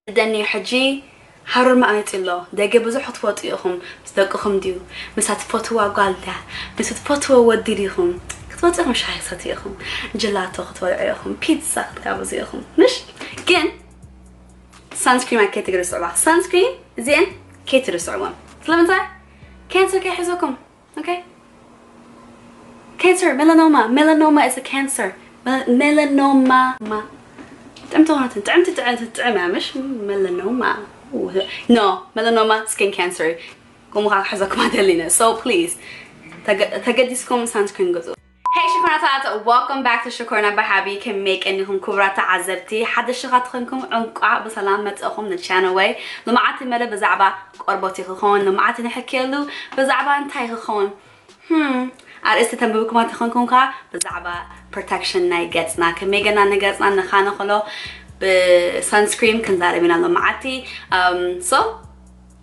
ደኒ ሕጂ ሃሩር መኣመፂ ኣሎ። ደገ ብዙሕ ክትወጡ ኢኹም። ምስ ደቅኹም ድዩ? ምስታ ትፈትዋ ጓል ድያ? ምስ ትፈትዎ ወዲ ዲኹም? ክትወፁ ኢኹም፣ ሻሂ ክትሰትዩ ኢኹም፣ ጀላቶ ክትበልዑ ኢኹም፣ ፒዛ ክትጋብዙ ኢኹም። ምሽ ግን ሳንስክሪን ከይትርስዕዋ። ሳንስክሪን እዚአን ከይትርስዕወን። ስለምንታይ? ካንሰር ከይሕዘኩም። Okay? Cancer, melanoma. Melanoma is a cancer. Mel- melanoma. Ma. ጥዕምቲ ኾነትን ጥዕምቲ ጥዕምቲ ጥዕም እያ ምሽ? Melanoma. No, melanoma, skin cancer. ከምኡ ከዓ ክሕዘኩም ኣይደልን እየ። So please ተገ- ተገዲስኩም ሳንስክሪን ግዙ። Hey ሽኮራታት, welcome back to ሽኮርና ብሓቢ። ከመይ ቀኒኹም ክቡራት ተዓዘብቲ? ሓደሽቲ ኻትኾንኩም እንቋዕ ብሰላም መጻእኹም ንቻነለይ። ልምዓቲ መደብ ብዛዕባ ቆርበት እዩ ክኸውን። ልምዓቲ ንሕክየሉ ብዛዕባ እንታይ ክኸውን? Hmm. ኣርእስቲ ተንብብኩማ ተኾንኩም ከዓ ብዛዕባ ፕሮቴክሽን ናይ ገጽና፣ ከመይ ገና ንገጽና ንኻነኽሎ ብሰንስክሪን ክንዛረብ ኢና ሎምዓቲ። Um, so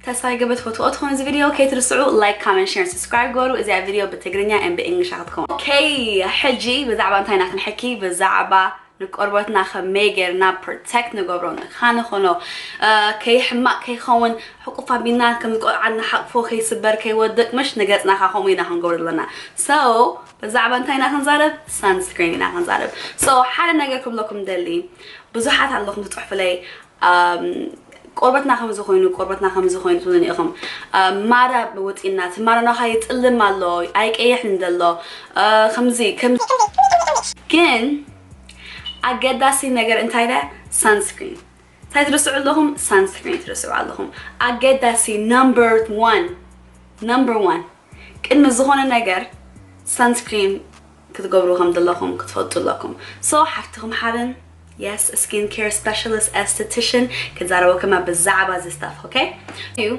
ተስፋ ይገብር ትፈትዎ ትኾኑ እዚ ቪድዮ። ከይትርስዑ ላይክ፣ ኮመንት፣ ሼር፣ ሰብስክራይብ ገበሩ። እዚኣ ቪድዮ ብትግርኛ and ብእንግሊሽ ክትከውን። Okay, ሕጂ ብዛዕባ እንታይ ኢና ክንሕኪ? ብዛዕባ ንቆርበትና ከመይ ጌርና ፕሮቴክት ንገብሮ፣ ንኻንኾኖ፣ እ፣ ከይሕማቕ ከይኸውን፣ ሕቁፍ ኣቢልና ከም ቆልዓ ንሓቕፎ፣ ከይስበር ከይወድቅ፣ ምሽ ንገጽና ኸዓ ከምኡ ኢና ክንገብሮ ዘለና። So ብዛዕባ እንታይ ኢና ክንዛረብ? ሳንስክሪን ኢና ክንዛረብ። So ሓደ ነገር ክብለኩም ደሊ፣ ብዙሓት ኣለኹም ትጽሕፉለይ፣ ኣም፣ ቆርበትና ከምዚ ኮይኑ፣ ቆርበትና ከምዚ ኮይኑ ትብሉኒ ኢኹም። ኣም፣ ማራ ወፂና፣ እቲ ማራና ኸዓ ይጥልም ኣሎ፣ ኣይቀይሕን ዘሎ፣ እ፣ ከምዚ፣ ከምዚ። ግን ኣገዳሲ ነገር እንታይ ደ? ሳንስክሪን። እንታይ ትርስዑ ኣለኹም? ሳንስክሪን ትርስዑ ኣለኹም። ኣገዳሲ፣ number one፣ number one፣ ቅድሚ ዝኾነ ነገር ሳንስክሪን ክትገብሩ ከም ዘለኹም ክትፈልጡ ኣለኩም። So ሓፍትኹም ሓበን፣ yes, skin care specialist, esthetician፣ ክዛረበኩም እየ ብዛዕባ እዚ ስታፍ። Okay? እዩ።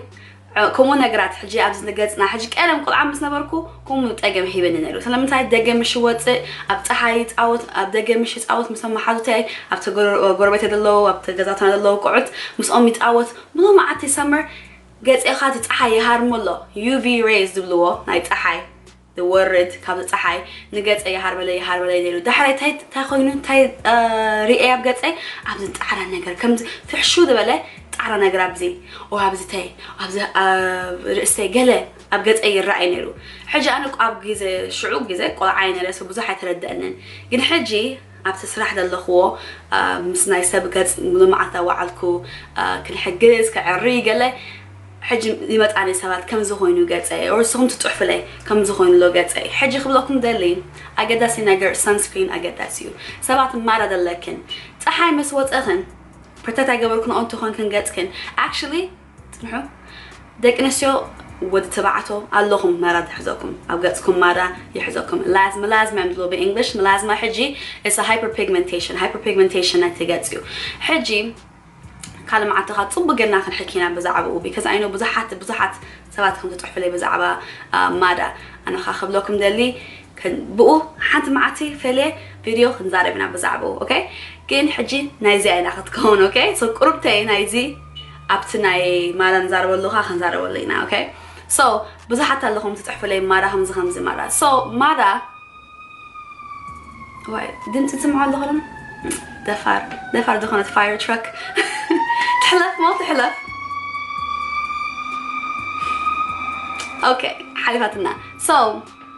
እ፣ ከምኡ ነገራት ሕጂ ኣብዚ ንገጽና፣ ሕጂ ቀደም ቆልዓ ምስ ነበርኩ ከምኡ ጸገም ሂበኒ ነይሩ። ስለምንታይ? ደገ ምሽ ወጽእ፣ ኣብ ጸሓይ ይጻወት፣ ኣብ ደገ ምሽ ይጻወት፣ ምስቶም መሓዙተይ ኣብቲ ጎረ-፣ ጎረቤተይ ዘለዉ፣ ኣብቲ ገዛትና ዘለዉ ቆዑት ምስኦም ይጻወት። ሙሉ መዓልቲ ሰመር ገጼኻ እቲ ጸሓይ ይሃርሞ ኣሎ። U V rays ዝብልዎ ናይ ጸሓይ ዝወርድ ካብዚ ጸሓይ ንገጸይ ይሃርበለይ፣ ይሃርበለይ ነይሩ። ዳሕራይ እንታይ፣ እንታይ ኮይኑ፣ እንታይ፣ እ፣ ሪኤ ኣብ ገጸይ? ኣብዚ ጻዕዳ ነገር፣ ከምዚ ፍሕሹ ዝበለ ጻዕዳ ነገር ኣብዚ፣ ኦ፣ ኣብዚ ተይ፣ ኣብዚ ኣብ ርእሰይ ገለ ኣብ ገጸይ ይረኣይ ነይሩ። ሕጂ ኣነ እኮ ኣብ ግዜ፣ ሽዑ ግዜ ቆልዓ እየ ነይረ፣ so ብዙሕ ኣይተረደአንን። ግን ሕጂ ኣብቲ ስራሕ ዘለኽዎ፣ እ፣ ምስ ናይ ሰብ ገጽ ሙሉ መዓልቲ እናወዓልኩ፣ እ፣ ክንሕግዝ፣ ከዕሪ ገለ፣ ሕጂ ይመጻኒ ሰባት ከምዚ ኮይኑ ገጸይ፣ or ንስኹም ትጽሕፉለይ ከምዚ ኮይኑ ኣሎ ገጸይ። ሕጂ ክብለኩም ደሊ፣ ኣገዳሲ ነገር ሳንስክሪን ኣገዳሲ እዩ። ሰባት ማራ ዘለክን፣ ጸሓይ ምስ ወጸኽን፣ ፕሮቴክት ኣይገበርክን እንተኾንክን ገጽክን፣ actually፣ ጽንሑ፣ ደቂ ኣንስትዮ፣ ወዲ ተባዕቶ ኣለኹም፣ ማራ ትሕዘኩም፣ ኣብ ገጽኩም ማራ ይሕዘኩም። ላዝ-፣ ምላዝማ እዮም ዝብልዎ ብእንግሊሽ። ምላዝማ ሕጂ it's a hyperpigmentation፣ ሃይፐርፒግመንቴሽን ናይቲ ገጽ እዩ። ሕጂ ካልእ መዓልቲ ኻብ ጽቡቅ ጌርና ክንሕኪና ብዛዕባኡ፣ because I know ብዙሓት፣ ብዙሓት ሰባት ከም ትጽሕፉለይ ብዛዕባ፣ አ፣ ማዳ። ኣነ ኸዓ ክብለኩም ደሊ፣ ከን-፣ ብኡ ሓንቲ መዓልቲ ፈልየ ቪድዮ ክንዛረብ ኢና ብዛዕባኡ፣ okay? ግን ሕጂ ናይዚኣ ኢና ክትከውን፣ okay? So ቁሩብተይ ናይዚ ኣብቲ ናይ ማዳ ንዛረበሉ ኸዓ ክንዛረበሉ ኢና፣ okay? So ብዙሓት ኣለኹም ትጽሕፉለይ ማዳ ከምዚ ከምዚ ማዳ። So ማዳ ዋይ፣ ድምፂ ትስምዑ ኣለኹም? ደፋር፣ ደፋር ዝኾነት ፋየር ትራክ። ትሕለፍ ሞ ትሕለፍ። ኦኬ፣ ሓሊፋትና። So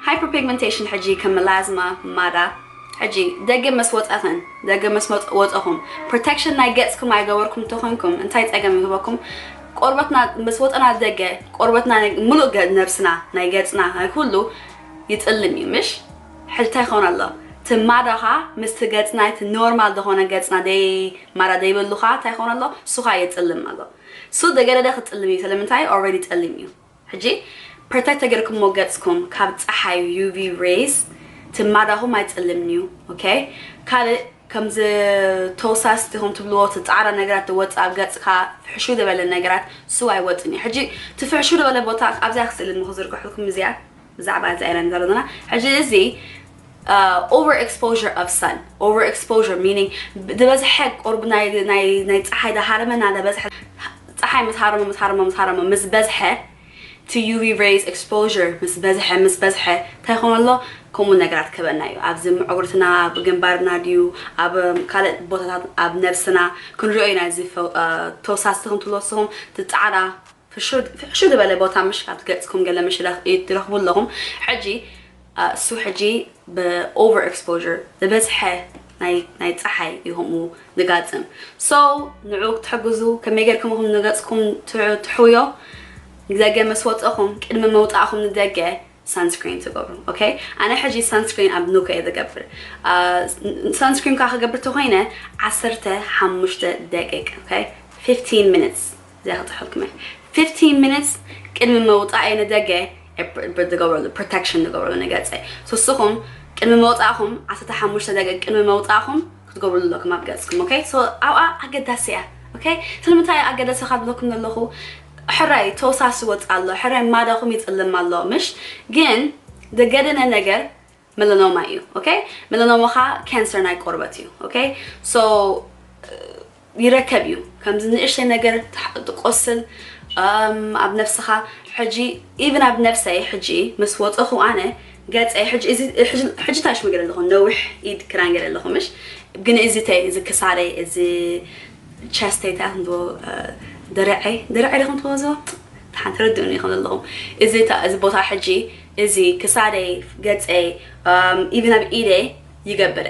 ሃይፐርፒግመንቴሽን ሕጂ ከም ምላዝማ ማዳ፣ ሕጂ ደገ መስ ወፃኽን፣ ደገ መስ መፅ-፣ ወፀኹም፣ ፕሮቴክሽን ናይ ገፅኩም ኣይገበርኩም እንተኾንኩም፣ እንታይ ፀገም ይህበኩም? ቆርበትና መስ ወፀና ደገ፣ ቆርበትና ናይ ሙሉእ ገ-፣ ነብስና፣ ናይ ገፅና፣ ናይ ኩሉ ይጥልም እዩ፣ ምሽ? ሕልታ ይኸውን ኣሎ። እቲ ማዳኻ ምስቲ ገጽና፣ እቲ ኖርማል ዝኾነ ገጽና ደይ-፣ ማዳ ደይበሉኻ እንታይ ይኸውን ኣሎ? እሱኻ የጽልም ኣሎ። እሱ ደገደደ ክጥልም እዩ። ስለምንታይ? ኦልሬዲ ጸሊም እዩ። ሕጂ ፕሮቴክት ተገይርኩሞ ገጽኩም ካብ ጸሓይ ዩ ቪ ሬይስ፣ እቲ ማዳኹም ኣይጸልምን እዩ። ኦኬ? ካልእ ከምዚ ተውሳስ ዲኹም ትብልዎ፣ እቲ ጻዕዳ ነገራት ዝወጽእ ኣብ ገጽካ ፍሕሹ ዝበለ ነገራት፣ እሱ ኣይወጽን እዩ። ሕጂ እቲ ፍሕሹ ዝበለ ቦታ ኣብዚኣ ክስእልን ክዝርግሐልኩም እዚኣ ብዛዕባ እዚ ኢና ንዛረብ ዘለና። ሕጂ እዚ፣ እ፣ ኦቨር ኤክስፖዠር ኦፍ ሰን፣ ኦቨር ኤክስፖዠር ሚኒንግ ዝበዝሐ ቁሩብ ናይ፣ ናይ፣ ናይ ጸሓይ ዝሃረመና ዝበዝሐ ጸሓይ ምስ ሃረሞ፣ ምስ ሃረሞ፣ ምስ ሃረሞ፣ ምስ በዝሐ እቲ U V rays exposure ምስ በዝሐ ምስ በዝሐ እንታይ ይኾን ኣሎ? ከምኡ ነገራት ክህበና እዩ። ኣብዚ ምዕጉርትና፣ ኣብ ግንባርና ድዩ፣ ኣብ ካልእ ቦታታት፣ ኣብ ነብስና ክንሪኦ ኢና። እዚ ፈው- እ፣ ተወሳስቲ ከም ትብሎ ንስኹም እቲ ጻዕዳ ፍሹ- ፍሹ ዝበለ ቦታ ምሽ ኣብ ገጽኩም ገለ ምሽ ረኽ- ትረኽቡ ኣለኹም። ሕጂ እ፣ እሱ ሕጂ ብ over exposure ዝበዝሐ ናይ ናይ ጸሓይ ይኹምኡ ንጋጽም። So ንዑ ክትሕግዙ ከመይ ጌርኩም ንገጽኩም ት- ትሕውዮ? ንደገ ምስ ወጸኹም ቅድሚ መውጻእኹም ንደገ sunscreen ትገብሩ። Okay? ኣነ ሕጂ sunscreen ኣብ ኑከ እየ ዝገብር። እ፣ sunscreen ካ ክገብር ተኾይነ ዓሰርተ ሓሙሽተ ደቂቅ፣ okay? fifteen minutes። እዚኣ ክጽሕልኩም እየ። fifteen minutes ቅድሚ መውጻእ ንደገ እ፣ ፕ- ፕ- ዝገብረሉ፣ protection ዝገብረሉ ንገጸ። So ንስኹም ቅድሚ መውጻእኹም ዓሰርተ ሓሙሽተ ደቂቅ ቅድሚ መውጻእኹም ክትገብሩ ኣለኩም ኣብ ገጽኩም። Okay? So ኣብኣ ኣገዳሲ እያ። Okay? ስለምንታይ ኣገዳሲ ካብ ብለኩም ዘለኹ፣ ሕራይ ተወሳሲ ወጽእ ኣሎ፣ ሕራይ ማዳኹም ይጽልም ኣሎ፣ ምሽ ግን ዘገደነ ነገር melanoma እዩ። Okay? Melanoma ኻ cancer ናይ ቆርበት እዩ። Okay? So ይረከብ እዩ። ከምዚ ንእሽተይ ነገር ትሕ- ትቆስል፣ እም፣ ኣብ ነብስኻ ሕጂ፣ even ኣብ ነብሰይ ሕጂ ምስ ወጸኹ ኣነ ገጸይ ሕጂ፣ እዚ ሕጂ፣ ሕጂ ታሽ ምግር ኣለኹ፣ ነዊሕ ኢድ ክራን ገለ ኣለኹ፣ ምሽ ግን እዚ ተይ፣ እዚ ክሳደይ፣ እዚ ቸስተይ፣ እንታይ ከም ዝብሎ፣ እ፣ ድርዐይ፣ ድርዐይ ዲኹም ትብሎ፣ እዚ ሓንቲ ርድእኒ ኢኹም ዘለኹም። እዚ ታ- እዚ ቦታ ሕጂ፣ እዚ ክሳደይ፣ ገጸይ፣ እም፣ even ኣብ ኢደይ ይገብረ።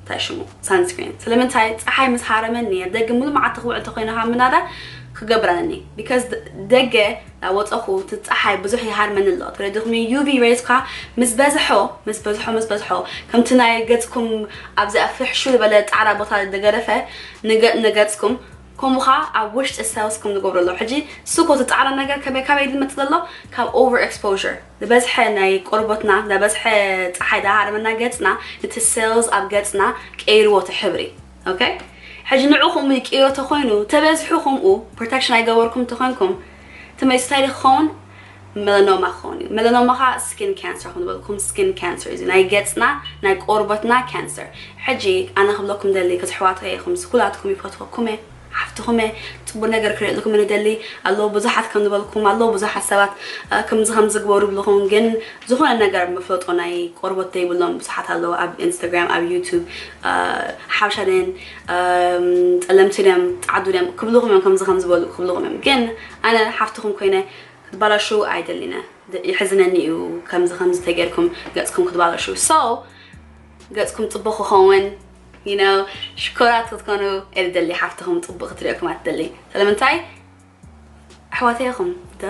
እንታይ ሽሙ? Sunscreen። ስለምንታይ? ጸሓይ ምስ ሃረመኒ፣ ኣብ ደገ ሙሉ መዓልቲ ክውዕል ተኾይነ ካብ ምናዳ ክገብረኒ። Because ደ- ደገ ዳወጸኹ እቲ ጸሓይ ብዙሕ ይሃርመኒ ኣሎ። ተረዲኹም? U V rays ካ ምስ በዝሖ፣ ምስ በዝሖ፣ ምስ በዝሖ፣ ከምቲ ናይ ገጽኩም ኣብዚ ኣብ ፍሕሹ ዝበለ ጻዕዳ ቦታ ዝገደፈ ንገ- ንገጽኩም፣ ከምኡ ኸዓ ኣብ ውሽጢ ሰልስኩም ዝገብሮ ኣለዉ። ሕጂ እሱ እኮ እቲ ጻዕዳ ነገር ከበይ፣ ካበይ ዝመጽእ ዘሎ? ካብ over exposure። ዝበዝሐ ናይ ቆርበትና፣ ዝበዝሐ ጸሓይ ዳሃረመና ገጽና፣ እቲ ሴልስ ኣብ ገጽና ቀይርዎ እቲ ሕብሪ። Okay? ሕጂ ንዑ ከምኡ ይቀይሮ ተኾይኑ፣ ተበዝሑ ከምኡ፣ ፕሮቴክሽን ኣይገበርኩም ተኾይንኩም፣ እቲ መይስታይ ክኸውን melanoma ክኸውን እዩ። Melanoma ኻ skin cancer ከም ዝበልኩም፣ skin cancer እዩ። ናይ ገጽና፣ ናይ ቆርበትና ካንሰር። ሕጂ ኣነ ክብለኩም ደሊ፣ ከዚ ኣሕዋተይ ኢኹም፣ ስኩላትኩም ይፈትወኩም እየ። ሓፍትኹም እየ፣ ጽቡቅ ነገር ክርእየልኩም እየ ንደሊ። ኣለዉ ብዙሓት ከም ዝበልኩም፣ ኣለዉ ብዙሓት ሰባት፣ እ፣ ከምዚ ከምዚ ግበሩ ይብልኹም፣ ግን ዝኾነ ነገር መፍለጦ ናይ ቆርበት ዘይብሎም ብዙሓት ኣለዉ። ኣብ ኢንስታግራም፣ ኣብ ዩቱብ፣ እ፣ ሓበሻ ድየን፣ እም፣ ጸለምቲ ድዮም፣ ጻዕዱ ድዮም ክብልኹም እዮም፣ ከምዚ ከምዚ በሉ ክብልኹም እዮም። ግን ኣነ ሓፍትኹም ኮይነ ክትባላሹ ኣይደሊነ። ድ- ይሕዝነኒ እዩ ከምዚ ከምዚ ተጌርኩም ገጽኩም ክትባላሹ። So ገጽኩም ጽቡቅ ክኸውን፣ you know፣ ሽኮራት ክትኮኑ እየ ዝደሊ። ሓፍትኹም ጽቡቅ ክትርእየኩም ኣትደሊ። ስለምንታይ? ኣሕዋተይ ኢኹም። ደ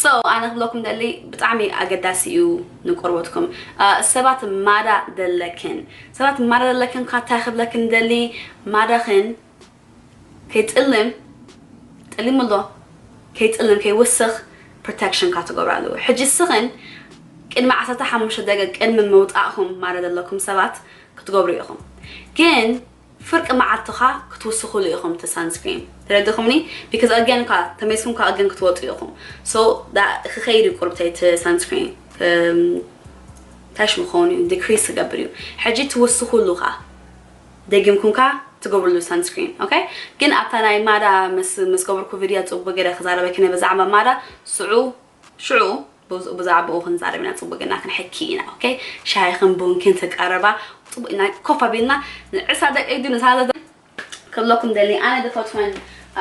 So ኣነ ክብለኩም ደሊ፣ ብጣዕሚ ኣገዳሲ እዩ ንቆርበትኩም። እ፣ ሰባት ማዳ ደለክን፣ ሰባት ማዳ ደለክን ካ እንታይ ክብለክን ደሊ፣ ማዳኽን ከይጥልም፣ ጠሊሙ ኣሎ፣ ከይጥልም፣ ከይውስኽ ፕሮቴክሽን ካ ትገብሩ ኣለዉ። ሕጂ እስኽን ቅድሚ ዓሰርተ ሓሙሽተ ደቂቅ ቅድሚ ምውጻእኹም ማዳ ዘለኩም ሰባት ክትገብሩ ኢኹም። ግን ፍርቂ መዓልትኻ ክትውስኹሉ ኢኹም እቲ ሳንስክሪን። ተረዲኹምኒ? Because again ካ ተመይስኩም ካ again ክትወጡ ኢኹም። So ክኸይድ እዩ ቁርብተይ እቲ ሳንስክሪን። እም፣ ታሽ ምኸውን እዩ፣ ዲክሪስ ክገብር እዩ። ሕጂ ትውስኹሉ ካ ደጊምኩም ካ ትገብሩሉ ሳንስክሪን። ኦኬ? ግን ኣብታ ናይ ማዳ ምስ ምስ ገበርኩ ቪድዮ ጽቡቅ ገለ ክዛረበኪ ነበ ብዛዕባ ማዳ ስዑ ሽዑ ብዝ- ብዛዕባኡ ክንዛረብ ኢና። ጽቡቅ ገና ክንሕኪ ኢና። ኦኬ? ሻሂኽን ቡንክን ተቃረባ፣ ጽቡቅ ኢና ኮፍ ኣቢልና ንዕስራ ደቂቅ ድዩ ንሳላ ክብለኩም ደሊ። ኣነ ዝፈትወን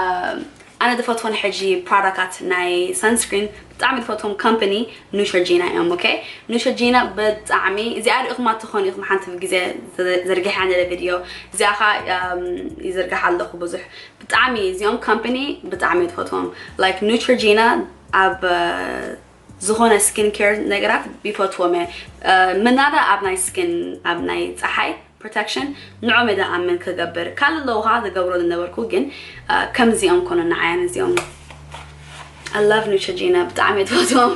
ኣም፣ ኣነ ዝፈትወን ሕጂ ፕሮዳክት ናይ ሳንስክሪን ብጣዕሚ ዝፈትዎም ካምፓኒ ኑትሮጂና እዮም። ኦኬ? ኑትሮጂና ብጣዕሚ፣ እዚኣ ሪኢኹማ ትኾኑ ኢኹም፣ ሓንቲ ግዜ ዘ- ዘርጊሐ ነለ ቪድዮ። እዚኣ ኸ ኣም፣ ይዝርግሕ ኣለኹ ብዙሕ። ብጣዕሚ እዚኦም ካምፓኒ ብጣዕሚ ዝፈትዎም። ላይክ ኑትሮጂና ኣብ ዝኾነ ስኪን ኬር ነገራት ይፈትዎም እየ። እ፣ ምናዳ ኣብ ናይ ስኪን፣ ኣብ ናይ ጸሓይ ፕሮቴክሽን ንዖም እየ ዝኣምን ክገብር። ካልእ ኣለዉ ኸዓ ዝገብሮ ዝነበርኩ፣ ግን እ፣ ከምዚኦም ኮነ ንዓያን እዚኦም። I love Neutrogena፣ ብጣዕሚ እየ ዝፈትዎም።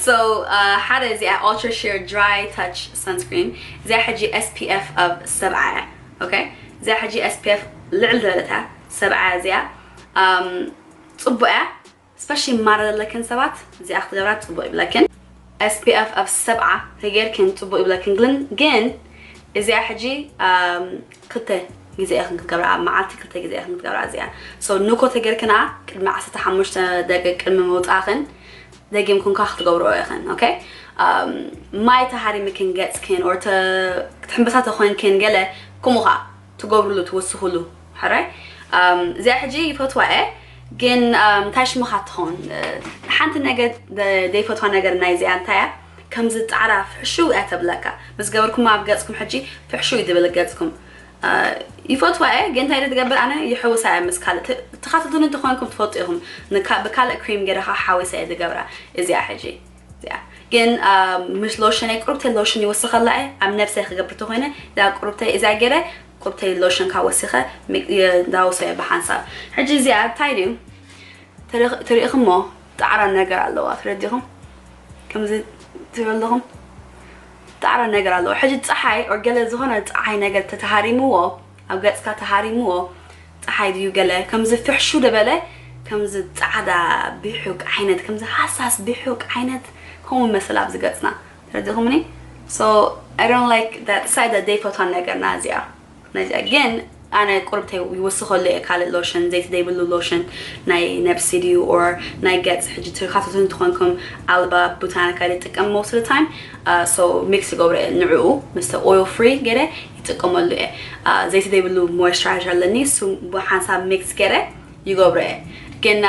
So እ፣ ሓደ እዚኣ Ultra Sheer Dry Touch Sunscreen፣ እዚኣ ሕጂ S P F of ሰብዓ እያ። ኦኬ፣ እዚኣ ሕጂ S P F ልዕል ዝበለት እያ፣ ሰብዓ እያ እዚኣ። እም፣ ጽቡቅ እያ። ስፐሻሊ ማራ ዘለክን ሰባት እዚኣ ክትገብራ ጽቡቅ ይብለክን። S P F of ሰብዓ ተጌርክን ጽቡቅ ይብለክን። ግን ግን እዚኣ ሕጂ ኣም፣ ክልተ ግዜ ኢኽን ክትገብራ፣ ኣብ መዓልቲ ክልተ ግዜ ኢኽን ክትገብራ እዚኣ። So ኑኮ ተጌርክን ኣ ቅድሚ ዓሰርተ ሓሙሽተ ደቂቅ ቅድሚ ምውጻእኽን ደጊምክን ከኣ ክትገብርኦ ኢኽን። ኦኬ፣ ማይ ተሃሪምክን ገጽክን ኦር ክትሕምበሳ ተኾንክን ገለ፣ ከምኡ ከኣ ትገብርሉ ትውስኽሉ። ሕራይ እዚኣ ሕጂ ይፈትዋ እየ፣ ግን እንታይ ሽምኻ ትኸውን? ሓንቲ ነገር ዘይፈትዋ ነገር ናይ እዚኣ እንታይ እያ? ከምዚ ጻዕዳ ፍሕሹ እያ ተብለካ። ምስ ገበርኩም ኣብ ገጽኩም ሕጂ ፍሕሹ እዩ ዝብል ገጽኩም። ይፈትዋ እየ፣ ግን እንታይ ትገብር? ኣነ ይሕውሳ እየ ምስ ካልእ። ተኻተቱኒ እንተኾንኩም ትፈልጡ ኢኹም። ብካልእ ክሪም ገይረ ሓዊሰ እየ ዝገብራ እዚኣ ሕጂ። እዚኣ ግን ምስ ሎሽነይ ቁርብተይ ሎሽን ይወስኸላ እየ። ኣብ ነብሰይ ክገብር ተኾይነ እዛ ቁርብተይ እዚኣ ገይረ ቁርብተይ ሎሽን ካብ ወሲኸ ዳውሰ እየ ብሓንሳብ። ሕጂ እዚኣ እንታይ ድዩ? ትሪእኽሞ ጣዕራ ነገር ኣለዋ። ተረዲኹም? ከምዚ ትሪእዎ ኣለኹም? ጣዕራ ነገር ኣለዋ። ሕጂ ጸሓይ ኦር ገለ ዝኾነ ጸሓይ ነገር ተተሃሪምዎ፣ ኣብ ገጽካ ተሃሪምዎ፣ ጸሓይ ድዩ ገለ ከምዚ ፍሕሹ ደበለ፣ ከምዚ ጻዕዳ ቢሑቅ ዓይነት፣ ከምዚ ሃሳስ ቢሑቅ ዓይነት ከምኡ መስል ኣብዚ ገጽና። ተረዲኹምኒ? So I don't like that side that ዘይፈትዋ ነገርና እዚኣ። ነዚኣ ግን ኣነ ቁርብተይ ይውስኸሉ እየ። ካልእ ሎሽን፣ ዘይቲ ዘይብሉ ሎሽን፣ ናይ ነብሲ ድዩ ኦር ናይ ገጽ፣ ሕጂ ትካተቱ እንትኾንኩም ኣልባ ቡታኒካ ይጥቀም most of the time። So ሚክስ ይገብሮ እየ ንዕኡ ምስተ ኦይል ፍሪ ገይረ ይጥቀመሉ እየ። ዘይቲ ዘይብሉ ሞይስቸራይዘር ኣለኒ፣ እሱ ብሓንሳብ ሚክስ ገይረ ይገብሮ እየ። ግን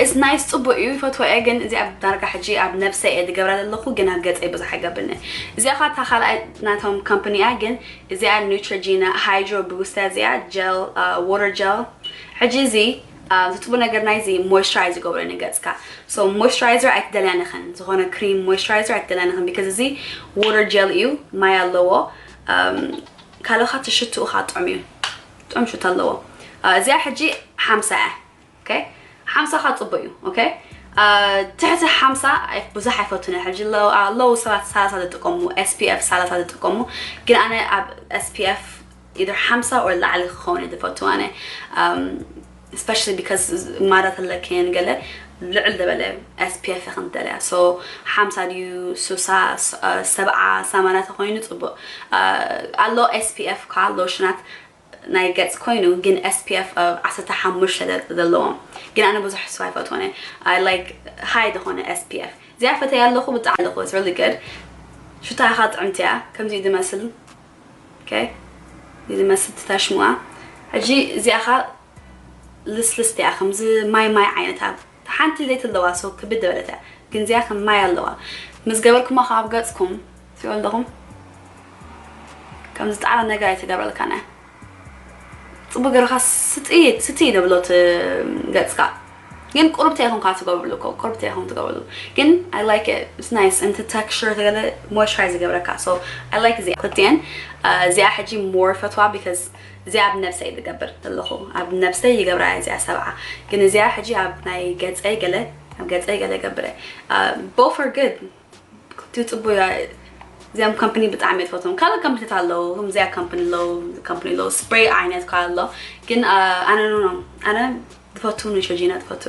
it's nice፣ ጽቡቅ እዩ፣ ይፈትዎ እየ። ግን እዚኣ ዳርጋ ሕጂ ኣብ ነብሰይ እየ ዝገብራ ዘለኹ፣ ግን ኣብ ገጸይ ብዙሕ ኣይገብርን እየ። እዚኣ ኸዓ እታ ካልኣይ ናቶም ካምፓኒ እያ፣ ግን እዚኣ ኒውትሮጂና ሃይድሮ ቡስት እያ። እዚኣ ጀል፣ ዋተር ጀል። ሕጂ እዚ እቲ ጽቡቅ ነገር ናይ እዚ ሞይስቸራይዝ ይገብሮ እዩ ንገጽካ። So ሞይስቸራይዘር ኣይትደልያን ኢኽን፣ ዝኾነ ክሪም ሞይስቸራይዘር ኣይትደልያን ኢኽን፣ because እዚ ዋተር ጀል እዩ፣ ማይ ኣለዎ። ካልእ ኸዓ እቲ ሽትኡ ኸዓ ጥዑም እዩ፣ ጥዑም ሽቶ ኣለዎ። እዚኣ ሕጂ ሓምሳ እያ። ኦኬ፣ ሓምሳ ኸዓ ጽቡቅ እዩ። ኦኬ፣ ትሕቲ ሓምሳ ብዙሕ ኣይፈቱን እየ። ሕጂ ኣለዉ ሰባት ሰላሳ ዝጥቀሙ፣ ኤስፒኤፍ ሰላሳ ዝጥቀሙ፣ ግን ኣነ ኣብ ኤስፒኤፍ ኢደር ሓምሳ ኦር ላዕሊ ክኸውን እየ ዝፈቱ ኣነ። Especially because ማዳ ተለክየን ገለ ልዕል ዝበለ ኤስፒኤፍ ኢኽን ትደልያ። So ሓምሳ ድዩ፣ ሱሳ፣ ሰብዓ፣ ሰማንያ ተኾይኑ ጽቡቅ ኣሎ። ኤስፒኤፍ ካ ሎሽናት ናይ ገጽ ኮይኑ ግን ኤስፒኤፍ ዓሰርተ ሓሙሽተ ዘለዎም፣ ግን ኣነ ብዙሕ እሱ ኣይፈትዎን እየ። I like ሃይ ዝኾነ ኤስፒኤፍ። እዚኣ ፈተያ ኣለኹ፣ ብጣዕሚ ኣለኹ፣ it's really good። ሽታ ኢኻ ጥዕምቲ እያ፣ ከምዚ እዩ ዝመስል። ኦኬ፣ እዚ ዝመስል ትታሽሙኣ። ሕጂ እዚኣ ኸ ልስልስቲ እያ፣ ከምዚ ማይ ማይ ዓይነት እያ። ሓንቲ ዘይትለዋ ሰው ክብድ ዝበለት እያ፣ ግን እዚኣ ከም ማይ ኣለዋ። ምስ ገበርኩማ ካብ ገጽኩም ትሪኦ ኣለኹም፣ ከምዚ ጣዕላ ነገር ኣይትገብረልካን እያ። ጽቡቅ ገርካ ስጥይ ስጥይ ንብሎ እቲ ገጽካ። ግን ቁርብተ ኢኹም ካብ ትገብርሉ እኮ፣ ቁርብተ ኢኹም ትገብርሉ። ግን I like it, it's nice። እንት ቴክስቸር ተገለ ሞይስቸራይዝ ይገብረካ። So I like እዚኣ ክልቲኤን። እዚኣ ሕጂ ሞር ፈትዋ because እዚኣ ኣብ ነብሰይ ዝገብር ዘለኹ፣ ኣብ ነብሰይ ይገብራ እያ እዚኣ ሰብዓ። ግን እዚኣ ሕጂ ኣብ ናይ ገጸይ ገለ፣ ኣብ ገጸይ ገለ ገብረ። Both are good። ክልቲኡ ጽቡቅ እያ። እዚኦም ካምፕኒ ብጣዕሚ እየ ዝፈትዎም። ካልእ ካምፕኒታት ኣለዉ፣ ከም እዚኣ ካምፕኒ ኣለዉ፣ ካምፕኒ ኣለዉ፣ ስፕሬይ ዓይነት ከኣ ኣሎ። ግን ኣነ ኖ ኖ፣ ኣነ ዝፈቱ ኒውትሮጂና ዝፈቱ።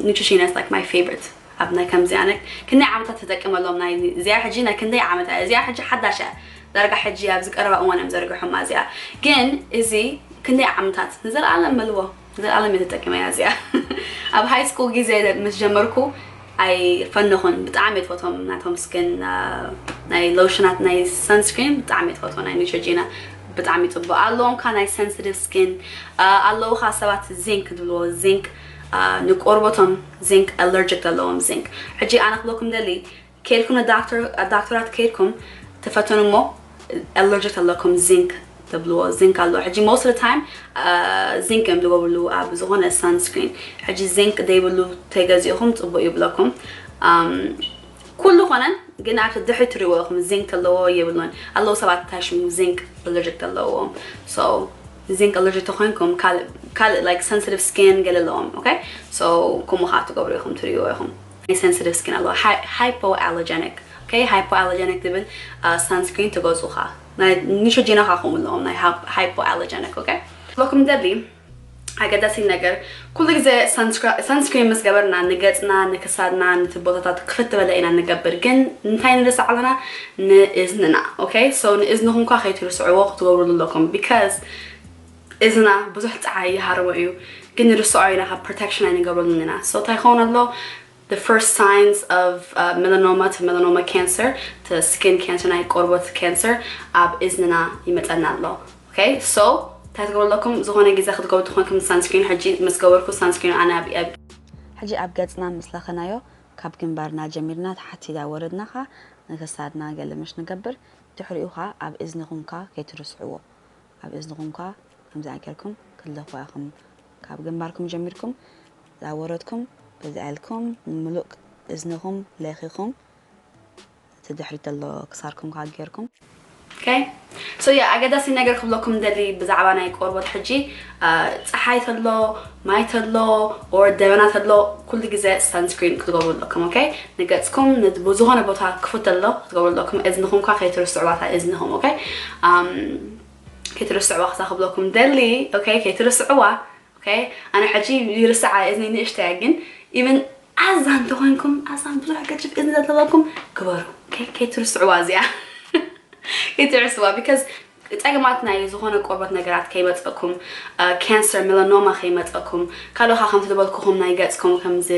ኒውትሮጂና is like my favorite። ኣብ ናይ ከምዚ ኣነ ክንደይ ዓመታት ተጠቅመሎም። ናይ እዚኣ ሕጂ ናይ ክንደይ ዓመት እያ? እዚኣ ሕጂ ሓዳሽ እያ። ዳርጋ ሕጂ ኣብዚ ቀረባ እዋን እዮም ዘርግሖማ እዚኣ። ግን እዚ ክንደይ ዓመታት ንዘለኣለም መልዎ፣ ንዘለኣለም እየ ተጠቂመያ እዚኣ። ኣብ ሃይ ስኩል ግዜ ምስ ጀመርኩ ኣይፈነኹን፣ ብጣዕሚ እየ ትፈትዎም ናቶም ስኪን፣ ናይ ሎሽናት፣ ናይ ሰንስክሪን ብጣዕሚ እየ ትፈትዎ፣ ናይ ኒውትሮጂና ብጣዕሚ ጽቡቅ ኣለዎም። ካ ናይ ሰንሲቲቭ ስኪን ኣለዉ ካ ሰባት ዚንክ ዝብልዎ፣ ዚንክ ንቆርበቶም ዚንክ ኣለርጂክ ዘለዎም ዚንክ። ሕጂ ኣነ ክብለኩም ደሊ፣ ከይድኩም ንዳክተር፣ ዳክተራት ከይድኩም ተፈተኑ እሞ ኣለርጂክ ኣለኩም ዚንክ ተብልዎ፣ ዚንክ ኣሎ። ሕጂ most of the time ዚንክ እዮም ዝገብርሉ ኣብ ዝኾነ ሰንስክሪን። ሕጂ ዚንክ ዘይብሉ ተገዚእኹም ጽቡቅ ይብለኩም። ኣም፣ ኩሉ ኮነን ግን ኣብቲ ድሕሪ ትሪእዎ ኢኹም ዚንክ ኣለዎ የብሉን። ኣለዉ ሰባት እንታይ ሽሙ ዚንክ ኣለርጂክ ኣለዎም። So ዚንክ ኣለርጂክ ተኾይንኩም ካልእ፣ ካልእ like ሰንሲቲቭ ስኪን ገለ ኣለዎም። ኦኬ፣ so ከምኡ ከዓ ትገብሩ ኢኹም፣ ትሪእዎ ኢኹም። ናይ ሰንሲቲቭ ስኪን ኣለዎ፣ ሃይፖ ኣለርጀኒክ። ኦኬ፣ ሃይፖ ኣለርጀኒክ ዝብል ሰንስክሪን ትገዝኡ ከዓ ናይ ኒውትሮጂና ከዓ ከምኡ ኣለዎም፣ ናይ ሃይፖ ኣለርጀኒክ። ኦኬ፣ ለኩም ደሊ ኣገዳሲ ነገር፣ ኩሉ ግዜ ሰንስክሪን ምስ ገበርና ንገጽና፣ ንክሳድና፣ ነቲ ቦታታት ክፍት ዝበለ ኢና ንገብር። ግን እንታይ ንርስዕ ኣለና? ንእዝንና። ኦኬ፣ so ንእዝንኹም ከ ከይትርስዕዎ ክትገብሩሉ ኣለኩም። Because እዝና ብዙሕ ፀሓይ ይሃርሞ እዩ፣ ግን ንርስዖ ኢና፣ ካብ ፕሮቴክሽን ኣይንገብረሉን ኢና። So እንታይ ይኸውን ኣሎ? The first signs of uh, melanoma to melanoma cancer to skin cancer፣ ናይ ቆርበት ካንሰር ኣብ እዝንና ይመፀና ኣሎ። Okay, so እንታይ ትገብሩ ኣለኩም? ዝኾነ ግዜ ክትገብሩ ትኾንኩም ሳንስክሪን። ሕጂ ምስ ገበርኩ ሳንስክሪን ኣነ ኣብ ኣብ ሕጂ ኣብ ገጽና ምስ ለኸናዮ ካብ ግንባርና ጀሚርና ታሕቲ ዳወረድና ኸኣ ንክሳድና ገለ ምሽ ንገብር። ድሕሪኡ ኸኣ ኣብ እዝንኹም ከኣ ከይትርስዕዎ። ኣብ እዝንኹም ከኣ ከምዚ ኣገርኩም ክትለኽዋ ኢኹም። ካብ ግንባርኩም ጀሚርኩም ዳወረድኩም በዚ ኣልኩም ንምሉእ እዝንኹም ለኺኹም እቲ ድሕሪት ዘሎ ክሳርኩም ከኣ ጌርኩም። Okay, so yeah, ኣገዳሲ ነገር ክብለኩም ደሊ ብዛዕባ ናይ ቆርበት ሕጂ፣ ጸሓይ ተሎ፣ ማይ ተሎ፣ or ደበና ተሎ፣ ኩሉ ግዜ ሳንስክሪን ክትገብሩ ኣለኩም። Okay፣ ንገጽኩም ብዝኾነ ቦታ ክፉት ተሎ ክትገብሩ ኣለኩም። እዝንኹም ከኣ ከይትርስዕዋ እታ እዝንኹም። Okay፣ um, ከይትርስዕዋ ክሳ ክብለኩም ደሊ። Okay፣ ከይትርስዕዋ። Okay፣ ኣነ ሕጂ ይርስዓ እዝኒ ንእሽተያ፣ ግን even ኣዛ እንተኾይንኩም ኣዛ ብዙሕ ገጭፍ እዝኒ ዘለኩም ግበሩ። Okay፣ ከይትርስዕዋ እዚኣ። ከይትርስዋ፣ because ጸገማት ናይ ዝኾነ ቆርበት ነገራት ከይመጸኩም፣ ካንሰር፣ ሜላኖማ ከይመጸኩም፣ ካልኦኻ ከምቲ ዝበልኩኹም ናይ ገጽኩም ከምዚ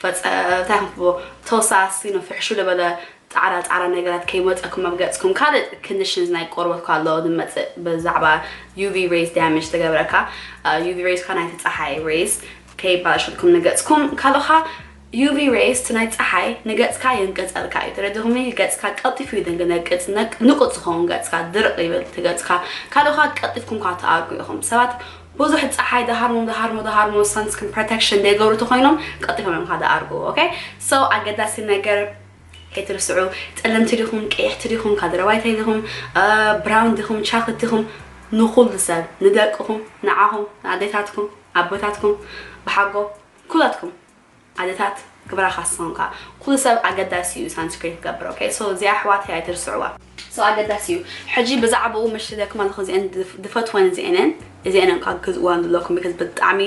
ፈጸ-፣ እንታይ ከም ትብሎ፣ ተውሳስ፣ you know፣ ፍሕሹ ዝበለ ጻዕዳ ጻዕዳ ነገራት ከይመጸኩም ኣብ ገጽኩም። ካልእ ኮንዲሽንስ ናይ ቆርበት ካሎ ዝመጽእ ብዛዕባ ዩ ቪ ሬይስ ዳሜጅ ዝገብረካ፣ ዩ ቪ ሬይስ ካ ናይቲ ጸሓይ ሬይስ ከይባላሸልኩም ንገጽኩም። ካልኦኻ ዩ ቪ ሬይስ ናይ ጸሓይ ንገጽካ የንቅጸልካ እዩ። ተረዲኹምኒ? ገጽካ ቀልጢፉ እዩ ደንገነቅጽ፣ ነቅ-፣ ንቁጽ ዝኸውን ገጽካ ድርቕ ይብል እቲ ገጽካ። ካልኦኻ ቀልጢፍኩም ካ ትኣርጉ ኢኹም። ሰባት ብዙሕ ጸሓይ ደሃርሞም፣ ደሃርሞ፣ ደሃርሞ ሳንስክሪን ፕሮቴክሽን ዘይገብሩ ተኾይኖም ቀልጢፎም እዮም ካ ደኣርጉ። Okay? So ኣገዳሲ ነገር ከይትርስዑ። ጸለምቲ ዲኹም፣ ቀይሕቲ ዲኹም፣ ካድረዋይታይ ዲኹም፣ እ፣ ብራውን ዲኹም፣ ቻክሌት ዲኹም፣ ንኹሉ ሰብ፣ ንደቅኹም፣ ንዓኹም፣ ንኣዴታትኩም፣ ኣቦታትኩም፣ ብሓጎ፣ ኩላትኩም ኣደታት ግብራ ካስንካ ኩሉ ሰብ ኣገዳሲ እዩ ሳንስክሪን ክገብር። Okay? So እዚኣ ኣሕዋተይ ኣይትርስዕዋ። So ኣገዳሲ እዩ። ሕጂ ብዛዕባኡ መሽለኩም ኣለኹ። እዚአን ድፍ-፣ ድፈትወን እዚአንን፣ እዚአንን ካብ ግዝእዋን ዘለኩም፣ because ብጣዕሚ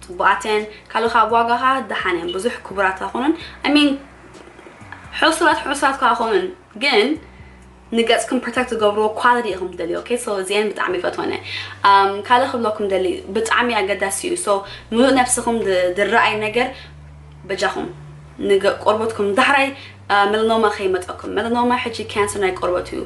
ጽቡቓት እየን። ካልእ ካብ ዋጋኻ ደሓን እየን፣ ብዙሕ ክቡራት ኣይኮኑን። I mean፣ ሕሱራት፣ ሕሱራት ከኣ ኣይኮኑን፣ ግን ንገጽኩም ፕሮቴክት ዝገብርዎ ኳሊቲ ኢኹም ትደልዩ። Okay? So እዚአን ብጣዕሚ ይፈትወን እየ። Um፣ ካልእ ክብለኩም ደሊ፣ ብጣዕሚ ኣገዳሲ እዩ። So ምሉእ ነብስኹም ድ-፣ ድረኣይ ነገር በጃኹም ንገ-፣ ቆርበትኩም ዳሕራይ፣ አ፣ ሜላኖማ ከይመጸኩም። ሜላኖማ ሕጂ ካንሰር ናይ ቆርበት እዩ።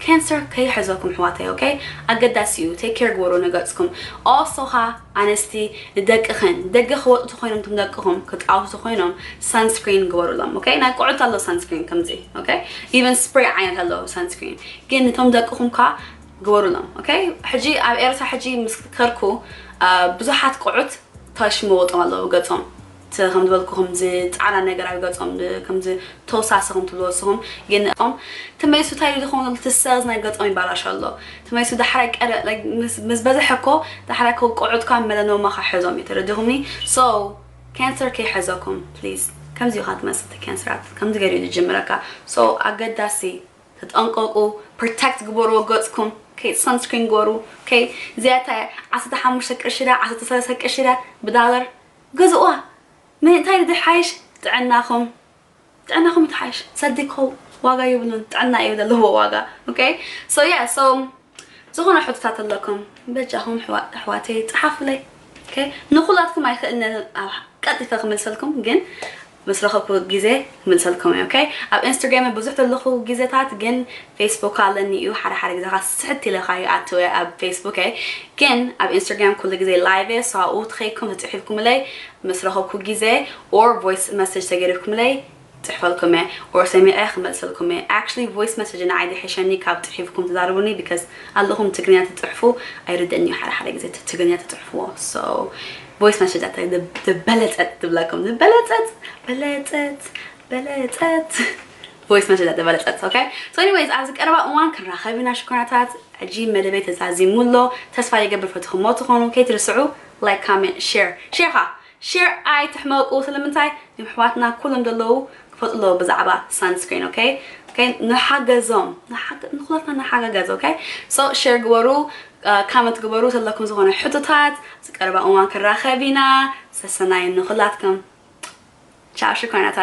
ካንሰር ከይሕዘኩም ኣሕዋተይ። Okay? ኣገዳሲ እዩ። ቴክ ኬር ግበሩ ንገጽኩም። ኦልሶ ኻ ኣንስቲ ንደቅኽን፣ ደገ ክወጹ ተኾይኖም፣ እቶም ደቅኹም ክጻወቱ ተኾይኖም ሳንስክሪን ግበሩሎም። Okay? ናይ ቆልዑት ኣሎ ሳንስክሪን ከምዚ። Okay? ኢቨን ስፕሬይ ዓይነት ኣሎ ሳንስክሪን። ግን ንቶም ደቅኹም ካ ግበሩሎም። Okay? ሕጂ ኣብ ኤርትራ ሕጂ ምስ ከርኩ፣ አ፣ ብዙሓት ቆዑት ታሽ መወጦም ኣለዉ ገጾም። እቲ ከም ዝበልኩ ከምዚ ጻዕዳ ነገር ኣብ ገጾም፣ ብ-፣ ከምዚ ተውሳሲ ከም ትብልዎ ንስኹም። ግን ኦም ተመይሱ እንታይ ዝኾኑ እቲ ሰልስ ናይ ገጾም ይባላሽ ኣሎ። ተመይሱ ዳሕራይ ቀረ-፣ like፣ ምስ፣ ምስ በዝሐ እኮ ዳሕራይ እኮ ቆዑትካ ሜላኖማ ክሕዞም እዩ። ተረዲኹምኒ? So ካንሰር ከይሕዘኩም ፕሊዝ። ከምዚ ኢኻ ትመስል እቲ ካንሰራት። ከምዚ ገይሩ እዩ ዝጅምረካ። So ኣገዳሲ ተጠንቀቁ፣ ፕሮቴክት ግበሩ ገጽኩም። Okay? ሳንስክሪን ግበሩ። Okay? እዚኣ እታ ዓሰርተ ሓሙሽተ ቅርሺ ድያ፣ ዓሰርተ ሰለስተ ቅርሺ ድያ ብዳለር ግዝእዋ። ምን እንታይ ድሓይሽ? ጥዕናኹም። ጥዕናኹም እዩ ትሓይሽ። ሰዲ እኮ ዋጋ የብሉን፣ ጥዕና እዩ ዘለዎ ዋጋ። Okay? So yeah, so ዝኾነ ሕቶታት ኣለኩም በጃኹም ኣሕዋ-፣ ኣሕዋተይ ጸሓፉለይ። Okay? ንኹላትኩም ኣይክእልን ኣብ ቀልጢፈ ክምልሰልኩም፣ ግን ምስ ረኸብኩ ግዜ ክምልሰልኩም እየ። Okay? ኣብ ኢንስታግራም ብዙሕ ዘለኹ ግዜታት፣ ግን ፌስቡክ ኣለኒ እዩ። ሓደ ሓደ ግዜ ኸዓ ስሕት ኢለ ኸዓ ይኣትው እየ ኣብ ፌስቡክ እየ። ግን ኣብ ኢንስታግራም ኩሉ ግዜ ላይቭ እየ። So ኣብኡ ተኸይድኩም ተጽሒፍኩምለይ ምስ ረኸብኩ ግዜ፣ or ቮይስ መሴጅ ተገይርኩምለይ ጽሕፈልኩም እየ፣ or ሰሚዐ ክመልሰልኩም እየ። Actually ቮይስ መሴጅ ንዓይ ዝሕሸኒ ካብ ጽሒፍኩም ትዛረቡኒ፣ because ኣለኹም ትግርኛ ትጽሕፉ ኣይርደእን እዩ። ሓደ ሓደ ግዜ እቲ ትግርኛ ትጽሕፍዎ። So ቮይስ መሴጅ ኣታ ዝ-፣ ዝበለጸት ትብለኩም። ዝበለጸት፣ በለጸት፣ በለጸት። ቮይስ መሴጅ ኣታ ዝበለጸት። Okay? So anyways፣ ኣብዚ ቀረባ እዋን ክንራኸብ ኢና ሽኮናታት። ሕጂ መደበይ ተዛዚሙ ኣሎ። ተስፋ ይገብር ፈትኹሞ ትኾኑ። ከይትርስዑ ላይክ፣ ኮሜንት፣ ሼር። ሼር ኸዓ ሼር ኣይትሕመቁ። ስለምንታይ? እቶም ኣሕዋትና ኩሎም ዘለዉ ክፈልጡ ኣለዉ ብዛዕባ ሳንስክሪን። Okay? Okay? ንሓገዞም። ንሓገ-፣ ንኹላትና ንሓጋገዝ። Okay? So ሼር ግበሩ፣ አ፣ ካመንት ግበሩ ዘለኩም ዝኾነ ሕቶታት። ዝቀረባ እዋን ክራኸብ ኢና። ሰሰናይ ንኹላትኩም። ቻው ሽኮናታት።